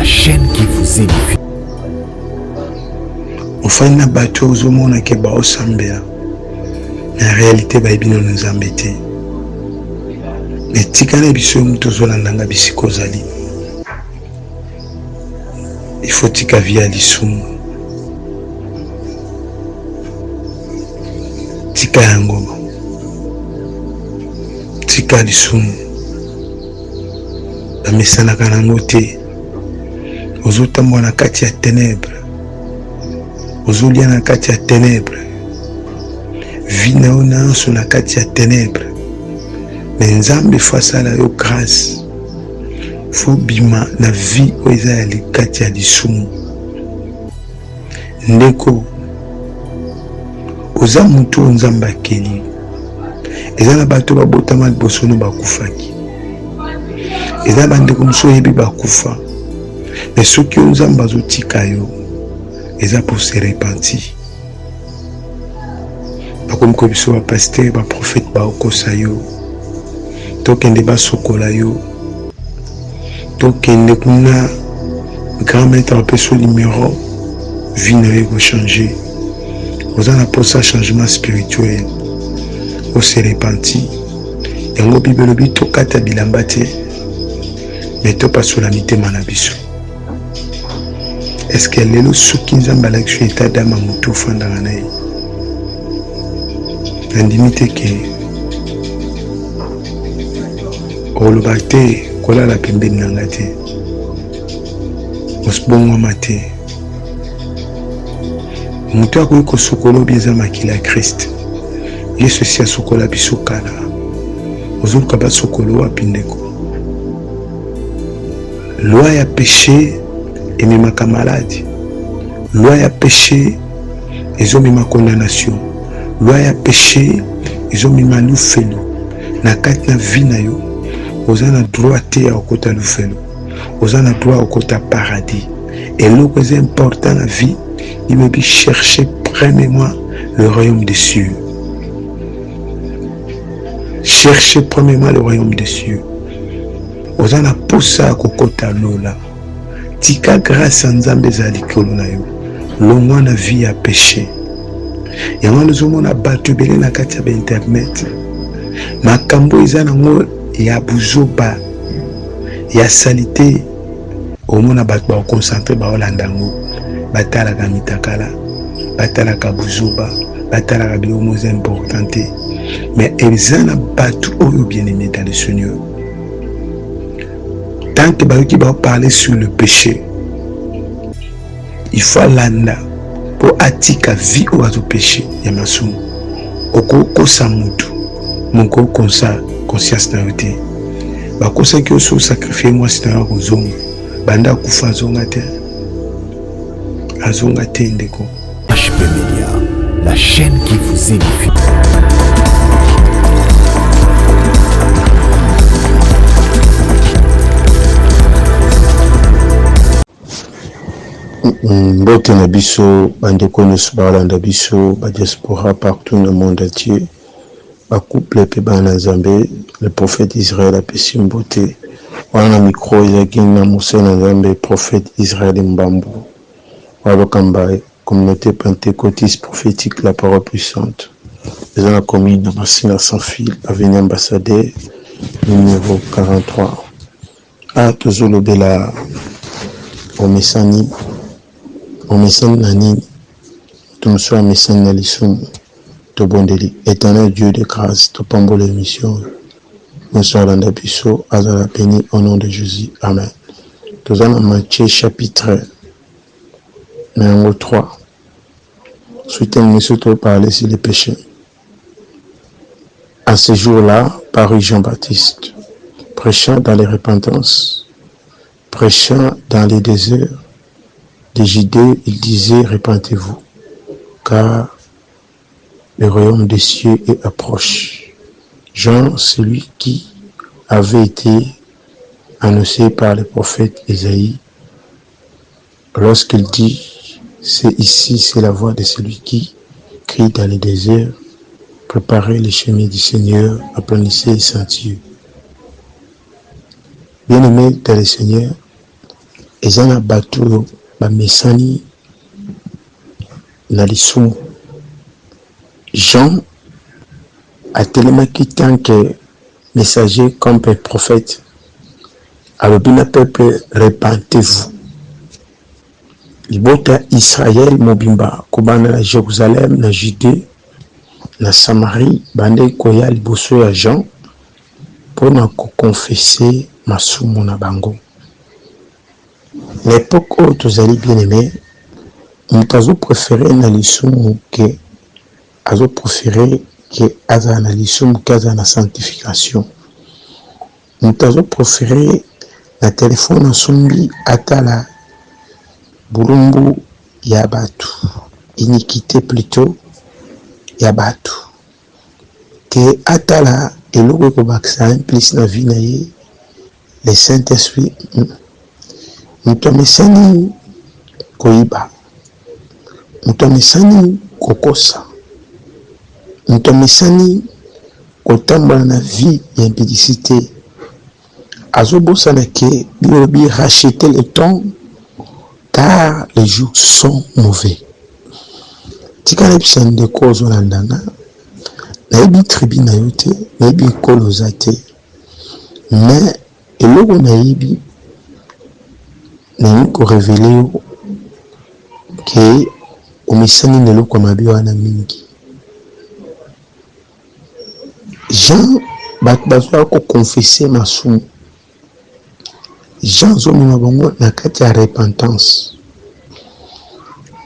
la chaîne qui vous édifie. Ofandi na bato oyo ozomona ke baosambela, na réalité bayebi nano Nzambe te. Me tika na biso yo moto ozolanda nga bisika ozali, il faut tika vie ya lisumu, tika yango, tika lisumu, bamesanaka nango te. Ozotambola na kati ya ténèbre, ozolia na kati ya ténèbre, vie na yo nyonso na kati ya ténèbre. Me Nzambe fo asala yo grâce, fo bima na vie oyo eza ya kati ya lisumu. Ndeko, oza motu oyo Nzambe akeli. Eza na bato babotama liboso no bakufaki, eza bandeko mosusu oyebi bakufa. Me soki yo Nzambe azotika yo, eza pour se repentir. Bakomi ko biso bapaster, baprofete baokosa yo, tokende basokola yo, tokende kuna grand maître apesi yo numero, vie na yo ekochange. Oza na mposa changement spirituel, ose repenti. Yango Bible elobi tokata bilamba te, me topasola mitema na biso. Eske lelo soki Nzambe alakisi yo etat d'âme ya moto ofandaka na ye, nandimi te ke oloba te kolala pembeni na ngai te, osibongwama te. Moto akoki kosukola obi eza makila ya Christ. Yesu esi asukola biso kala. Ozoluka basukolo wapi ndeko? Loi ya péché ememaka maladi. Loi ya péché ezomema condamnation. Loi ya péché ezomema lufelu. Na kati na vie na yo, oza na droit te ya kokota lufelu. Oza na droit ya kokota paradis. Eloko eza important na vie, imebi chercher premièrement le royaume des cieux. Cherchez premièrement le royaume des cieux. Oza na posa ya kokota lola, tika grâce ya Nzambe ezala likolo na yo. Longwa na vie ya péché. Yango wana ozomona bato ebele na kati ya bainternet, makambo eza nango ya buzoba ya salite. Omona bato bakoconcentre, baolanda yango, batalaka mitakala, batalaka buzoba, batalaka biloko moko eza important te. Mais eza na bato oyo bien aimé dans le Seigneur, tant que bayoki baoparle sur le péché, il faut alanda mpo atika vie oyo azopeshe ya masumu. Okokosa motu moko okonsa conscience na yo te. Bakosaki yo so osakrifie mwasi na yo, akozonga. Banda akufa azonga te, azonga te ndeko. HP Media, la chaîne qui vous édifie. Mbote na biso bandeko nyonso balanda biso ba diaspora partout na monde entier, ba couple pe bana Nzambe. Le prophète Israël apesi mbote wana na micro, ezalaki na mosali na Nzambe prophète Israël Mbambu walokamba communauté pentecôtiste prophétique la parole puissante, eza na commune na Masina sans fil, avenue Ambassadeur numéro 43. Ah, tozolobela omesani, omesani na nini? Moto mosusu amesani na lisumu. Tobondeli. Éternel Dieu de grâce, topambola émission oyo. Nyonso alanda biso azala béni au nom de Jésus. Amen. Toza na Matthieu chapitre na yango 3. Suite na biso parler sur le péché. À ce jour-là, parut Jean-Baptiste, prêchant dans les repentances, prêchant dans les déserts de Judée, il disait, repentez-vous, car le royaume des cieux est approche. Jean, celui qui avait été annoncé par le prophète Ésaïe, lorsqu'il dit, c'est ici, c'est la voix de celui qui crie dans les déserts, préparez les chemins du Seigneur, aplanissez les sentiers. Bien-aimé dans le Seigneur, Eza na bato oyo bamesani na lisumu. Jean atelemaki tant que messager comme prophète, alobi na peuple: "Repentez-vous." Libota Israel mobimba, kobanda na Jérusalem, na Judée, na Samarie, bandeki koya liboso ya Jean mpona koconfesser masumu na bango. Na époque oyo tozali, bien aimé, moto azopréférer na lisumu ke azopréférer ke azala na lisumu ke azala na sanctification. Moto azopréférer na telefone asombi atala bolumbu ya bato, iniquité plutôt ya bato, ke atala eloko ekobakisa un plus na vie na ye, le Saint Esprit. Moto amesani koyiba, moto amesani kokosa, moto amesani kotambola na vie ya impudicité, azobosana ke bilobi: "Racheter le temps, car les jours sont mauvais." Tika nayebisa ndeko ozolanda nga, nayebi tribu na yo te, nayebi ekolo oza te, mais eloko nayebi, nalingi korévéler yo ke omesani na eloko ya mabe wana mingi. Jean, bato bazwaka koconfesser masumu, Jean azomema bango na kati ya repentance.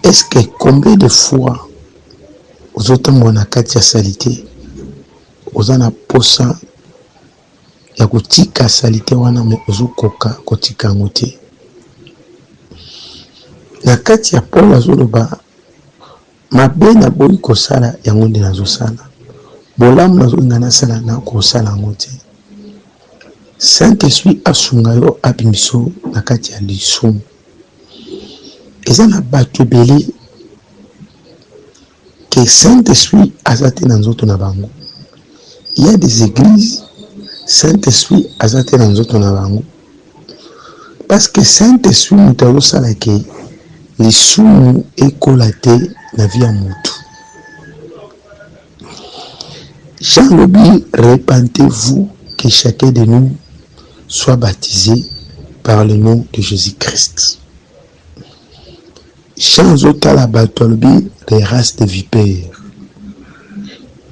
Est-ce que combien de fois ozotambola na kati ya saleté, oza na posa ya kotika saleté wana, mais ozokoka kotika yango te? Na kati ya Paul azoloba: "Mabe naboyi kosala, yango nde nazosala. Bolamu nazolinga nasala, na kosala yango te." Saint Esprit asunga yo, abimiso na kati ya lisumu. Eza na bato ebele ke Saint Esprit aza te na nzoto na bango. Il y a des églises, Saint Esprit aza te na nzoto na bango, parce que Saint Esprit moto azosala ke lisumu ekola te na vie ya motu. Jean lobi: "Repentez-vous, que chacun de nous soit baptisé par le nom de Jésus-Christ." Jean azotala bato, alobi: "Les races de vipères."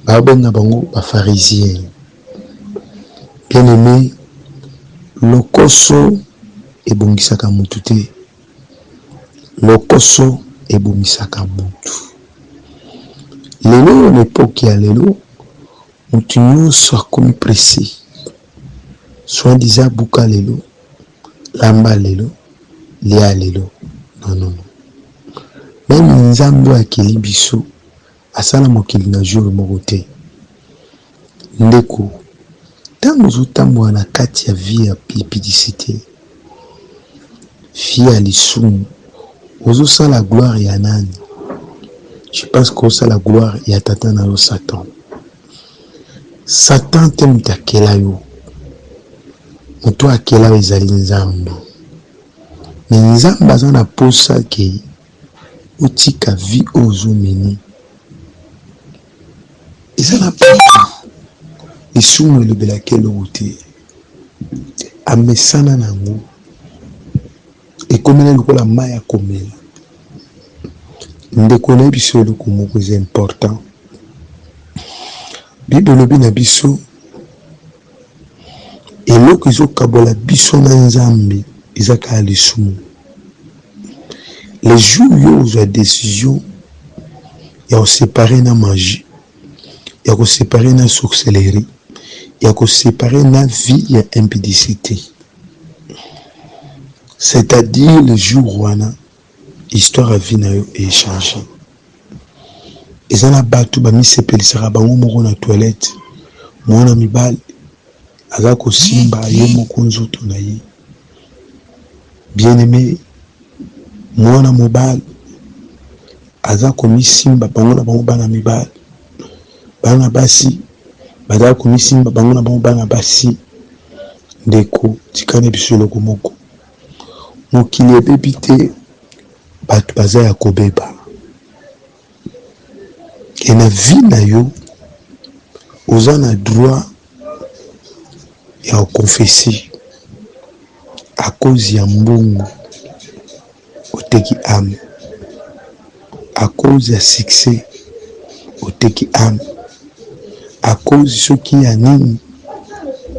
Babenga bango bapharisien. Bien aimé, lokoso ebongisaka motu te, lokoso ebomisaka motu. Lelo, na époque ya lelo, motu nyonso akomi pressé, soi-disant buka lelo, lamba lelo, lia lelo. Non, non, non. Même Nzambe oyo akeli biso asala mokili na jour moko te. Ndeko, ntango ozotambola na kati ya vie ya impudicité, vie ya lisumu, ozosala gloire ya nani? Je pense que osala gloire ya tata na yo Satan. Satan te moto akela yo. Moto akela yo ezali Nzambe. Mais Nzambe aza na posa ke otika vie oyo ozomene. Eza na bato lisumu elobelaki eloko te, amesana nango, ekomeli lokola mai ya komela. Ndeko, nayebi biso eloko moko eza important. Bible elobi na biso, eloko ezokabola biso na Nzambe eza kaka lisumu. Le jour yo ozwa décision ya koséparer na magie, ya koséparer na sorcellerie, ya koséparer na vie ya impudicité, c'est-à-dire le jour wana histoire ya vie na yo echanger. Eza na bato bamisepelisaka bango moko na toilette. Mwana mibali aza kosimba ye moko nzoto na ye. Bien aimé, mwana mobali aza komisimba bango na bango bana mibali, bana basi bazala komisimba bango na bango bana basi. Ndeko, tikani biso eloko moko. Mokili ebebi te, bato baza ya kobeba. E na vie na yo oza na droit ya ko confesser à cause ya mbongo oteki ame, à cause ya succès oteki ame, à cause soki ya nini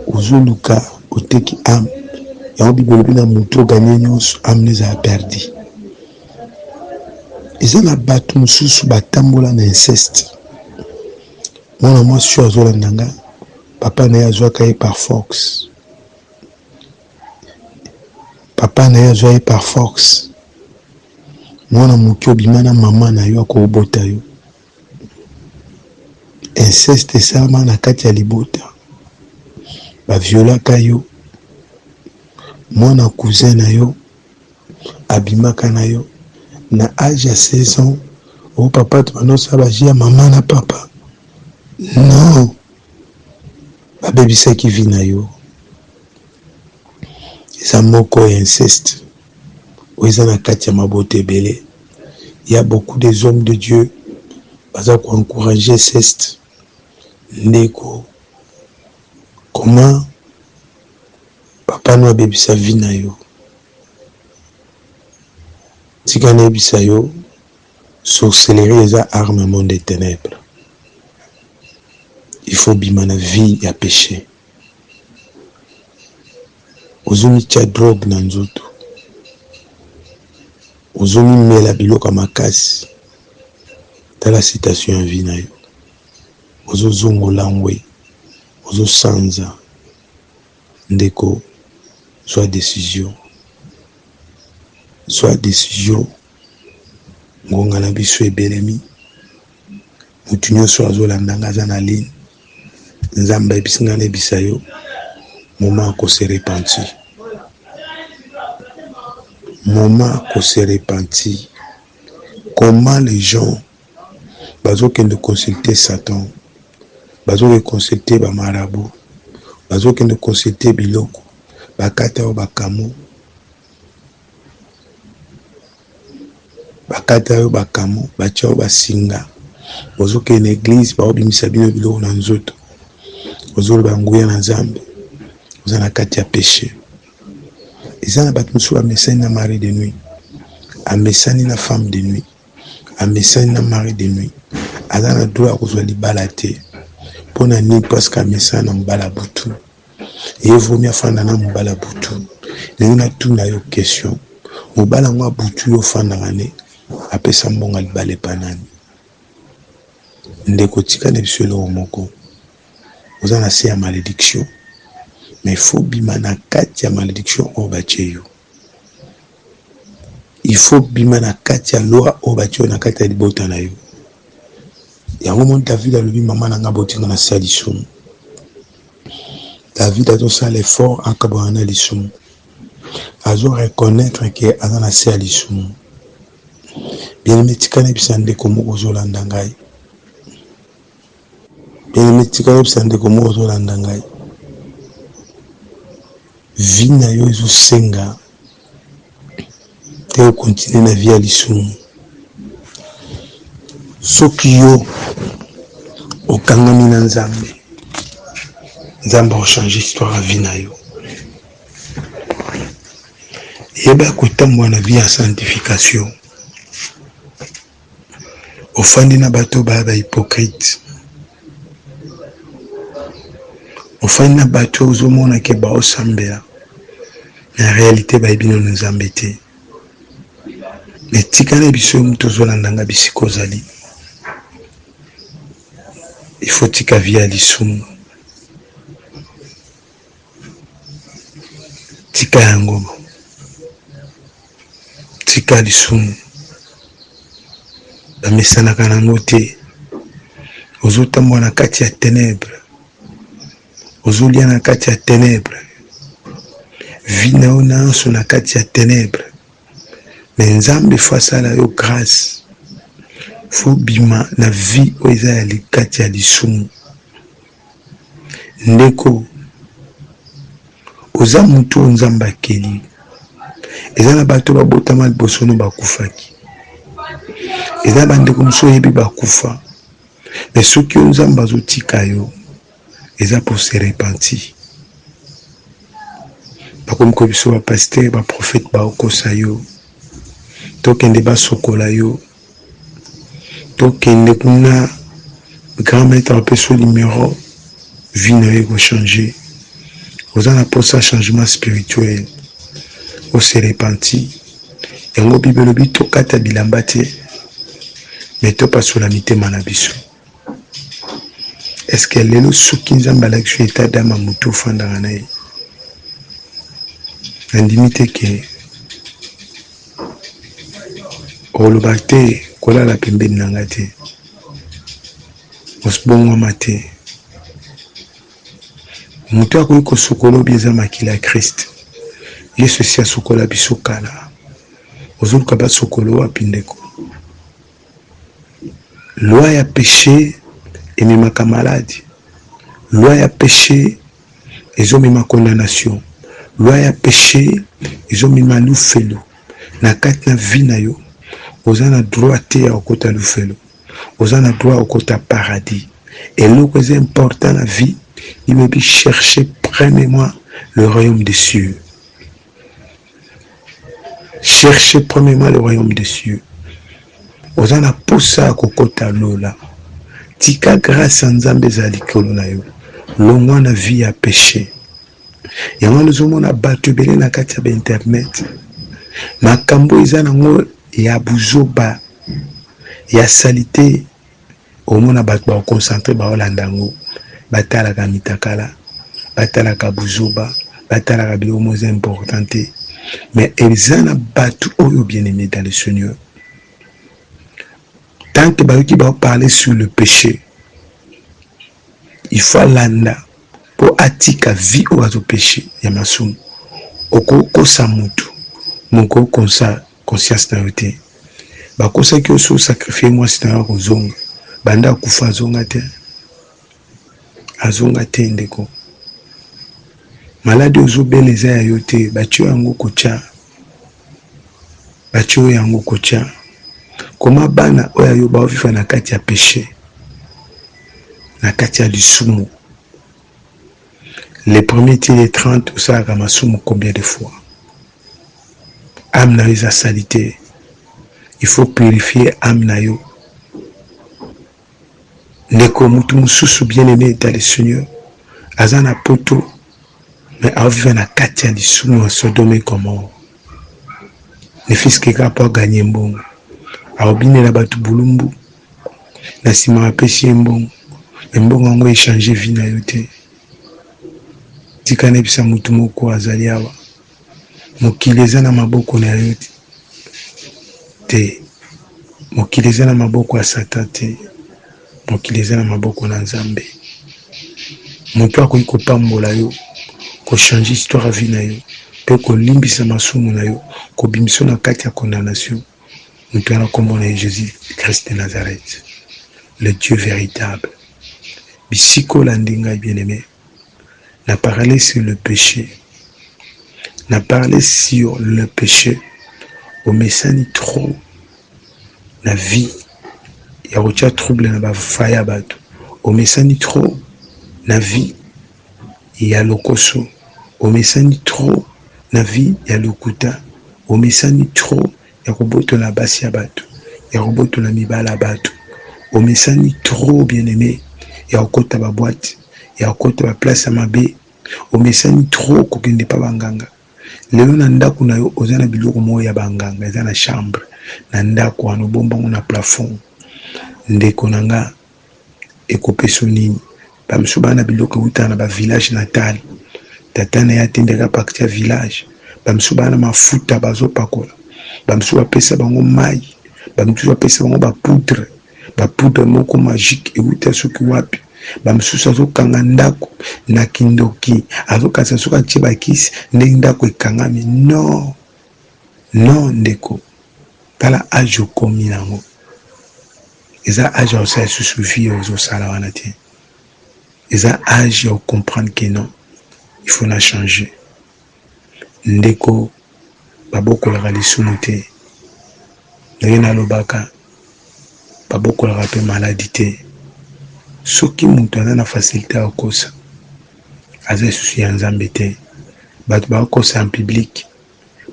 ozoluka oteki ame. Yango bible elobi na mutu oganye nyonso ame no ezala perdu. Eza na bato mosusu batambola na inceste. Mwana mwasi oyo azolanda nga, papa na ye azwaka ye par force. Papa na ye azwa ye par force. Mwana moke obima na mama na yo akobota yo. Inceste esalama na kati ya libota. Baviolaka yo. Mwana cousin na yo abimaka na yo na age ya 16 ans. O papa tobanda osala ba jeux ya mama na papa. Non, babebisaki vie na yo. Eza moko ya inceste oyo eza na kati ya mabota ebele. Il y a beaucoup des hommes de Dieu baza ko encourager inceste. Ndeko, comment papa no abebisa vie na yo? Tika nayebisa yo, sorcellerie eza arme ya monde des ténèbres. Il faut bima na vie ya péché. Ozomitia drogue na nzoto, ozomimela biloko ya makasi. Tala situation ya vie na yo, ozozongola ngwe, ozosanza. Ndeko, zwa decision, zwa decision. Ngonga na biso ebelemi, motu nyonso azolanda nga aza na ligne. Nzambe ayebisi nga nayebisa yo moment ya ko se repentir, moment ya ko se repentir. Comment les gens bazokende consulter Satan, bazokende consulter ba marabout, bazokende consulter biloko, bakata yo bakamu, bakata yo bakamu, batia yo basinga, bozokende na eglise baobimisa bino biloko na nzoto, ozoloba nguya na Nzambe, oza na kati ya péché. Eza na bato mosusu bamesani na mari de nuit, amesani na femme de nuit, amesani na mari de nuit, aza na droit ya kozwa libala te. Mpo na nini? Parce que amesani na mobali ya butu. Ye vomi afanda na mobali ya butu. Ndenge natuna yo question, mobali yango ya butu yo ofandaka ne apesa mbongo ya libala epa nani? Ndeko, tika na biso eloko moko, oza na se ya malédiction, mais faut bima na kati ya malédiction oyo batie yo. Il faut bima na kati ya loi oyo batie yo na kati ya libota na yo. Yango moni David alobi mama na nga botinga na se ya lisumu. David azosala effort akabwana na lisumu, azo reconnaître ke aza na se ya lisumu. Bien aimé, tika nayebisa ndeko moko ozolanda ngai. Bien aimé, tika nayebisa ndeko moko ozolanda ngai. Vie na yo ezosenga te okontinue na vie ya lisumu. Soki yo okangami na Nzambe, Nzambe akochange histoire ya vie na yo. Yeba kotambola na vie ya sanctification. Ofandi na bato baya ba hypocrite, ofandi na bato ozomona ke baosambela, na réalité bayebi nano Nzambe te. Mais tika na biso yo moto ozolanda nga bisika ozali, il faut tika vie ya lisumu, tika yango, tika lisumu, bamesanaka nango te. Ozotambola na kati ya ténèbre, ozolia na kati ya ténèbre, vie na yo nyonso na kati ya ténèbre. Mais Nzambe faut asala yo grâce, faut bima na vie oyo eza ya kati ya lisumu. Ndeko, oza motu oyo Nzambe akeli. Eza na bato babotama liboso no bakufaki. Eza na bandeko mosusu oyebi bakufa. Mais soki yo Nzambe azotika yo, eza pour se repentir. Bakomi koyebisa ba pasteur, ba prophète baokosa yo. Tokende basokola yo. Tokende kuna grand maître apesi yo numéro, vie na yo ekochange. Oza na posa changement spirituel, ose repentir. Yango Bible elobi tokata bilamba te, mais topasola mitema na biso. Est-ce que lelo soki Nzambe alakisi yo état d'âme ya motu ofandaka na ye, nandimi te ke oloba te kolala pembeni na nga te, osibongwama te. Moto akoki kosokola obi eza makila ya Christ. Yesu esi asokola biso kala. Ozoluka basokola wapi ndeko? Loi ya péché ememaka maladie. Loi ya péché ezomema condamnation. Loi ya péché ezomema lufelo. Na kati na vie na yo, oza na droit te ya kokota lufelo. Oza na droit ya kokota paradis. Eloko eza important na vie, imebi chercher premièrement le royaume des cieux. Cherchez premièrement le royaume des cieux. Oza na posa ya kokota lola. Tika grâce ya Nzambe ezala likolo na yo. Longwa na vie ya péché. Yango wana ozomona bato ebele na kati ya ba internet. Makambo eza nango ya buzoba, ya saleté. Omona bato bakoconcentre baolanda yango, batalaka mitakala, batalaka buzoba, batalaka biloko moko eza important te. Mais eza na bato oyo, bien aimé dans le Seigneur, tant que bayoki baoparle sur le péché, il faut alanda mpo atika vie oyo azopéché ya masumu. Okokosa motu moko okosa conscience na yo te. Bakosaki yo so osacrifie mwasi na yo, akozonga. Banda akufa azonga te, azonga te. Ndeko, maladie ozobela eza ya yo te. Batie yango kotya, batie oyo yango kotya. Koma bana oyo yo baovivre na kati ya péché, na kati ya lisumu. Le premier ti le 30 osalaka masumu combien de fois? Âme na yo eza saleté, il faut purifier âme na yo, ndeko. Mutu mosusu, bien aimé dans le Seigneur, aza na poto mais aovivre na kati ya lisumu ya Sodome et Gomorrhe, ne fût-ce que kaka po aganye mbongo. Aobinela bato bulumbu, na nsima apesi ye mbongo, me mbongo yango echange vie na yo te. Tika nayebisa motu moko azali awa: mokili eza na maboko na yo te, mokili eza na maboko ya Satan te, mokili eza na maboko na Nzambe. Moto akoki kopambola yo, kochange histoire ya vie na yo mpe kolimbisa masumu na yo, kobimisa na kati ya condamnation, moto wana nkombo na ye Jésus Christ de Nazareth, le Dieu véritable. Bisika olandi ngai, bien aimé, na parlé sur le péché, na parlé sur le péché. Omesani trop na vie ya kotia trouble na bafa ya bato, omesani trop na vie ya lokoso, omesani trop na vie ya lokuta, omesani trop ya kobotola basi ya bato, ya kobotola mibala ya bato, omesani trop, bien aimé, ya kokota baboîte, ya kokota baplace ya mabe, omesani trop kokende pa banganga. Lelo na ndako na yo oza na biloko moko ya banganga, eza na chambre na ndako wana, obombango na plafond. Ndeko na nga, ekopesa nini? Bamisu baa na biloko eutaka na bavillage natal, tata na ye atindaka parti ya village. Bamisu baa na mafuta bazopakola, bamisu bapesa bango mai, bamisusu bapesa bango bapoudre, bapoudre moko magique euta soki wapi. Bamisusu azokanga ndako na kindoki, azokasa soki atie bakisi ndenge ndako ekangami. Non, non, ndeko, tala âge okomi nango, eza âge ya kosala lisusu vie ozosala wana te. Eza âge ya kocomprendre que non, il faut na changer. Ndeko. Babokolaka lisumu te. Ndenge nalobaka, babokolaka pe maladi te. Soki moto aza na facilite ya kokosa, aza lisusu ya Nzambe te. Bato bakokosa en public,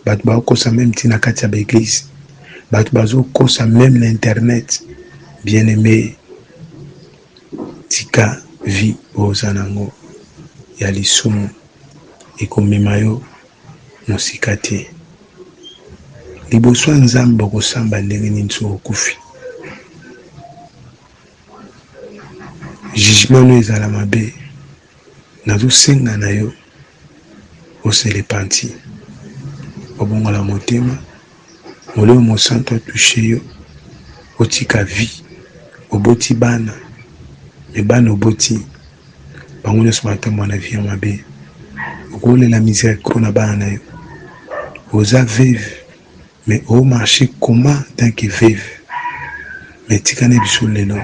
bato bakokosa meme ti na kati ya ba eglise, bato bazokosa meme na internet. Bien aime, tika vie oyo oza nango ya lisumu ekomema yo mosika te. Liboso ya Nzambe okosamba ndenge nini soki okufi? Jugement no ezala mabe. Nazosenga na yo o se repentir, obongola motema, Molimo Mosantu a touche yo, otika vie, oboti bana, mais bana oboti bango nyonso batambola na vie ya mabe. Okolela miséricorde na bana na yo. Oza veuve mais o marche comment tant que veuve? Mais tika na biso lelo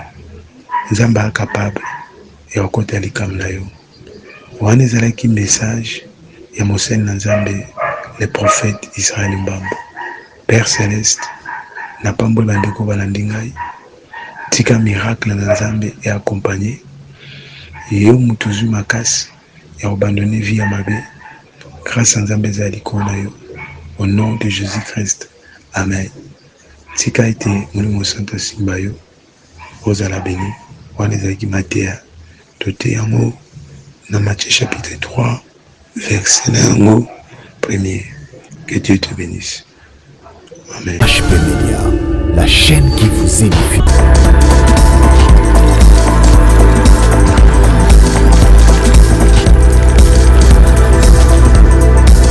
Nzambe a capable ya kokota likambo na yo. Wana ezalaki message ya mosali na Nzambe le prophète Israël Mbambo. Père Celeste, napamboli bandeko balandi ngai. Tika miracle na Nzambe e accompagner yo moto ozwi makasi ya kobandone vie ya mabe. Grâce ya Nzambe ezala likolo na yo. Au nom de Jésus-Christ. Amen. Tika ete Molimo Santo asimba yo. Ozala beni. Wana ezalaki mateya. Tote yango na Matthieu chapitre 3 verset na yango premier. Que Dieu te bénisse. Amen. HP Media, la chaîne qui vous édifie.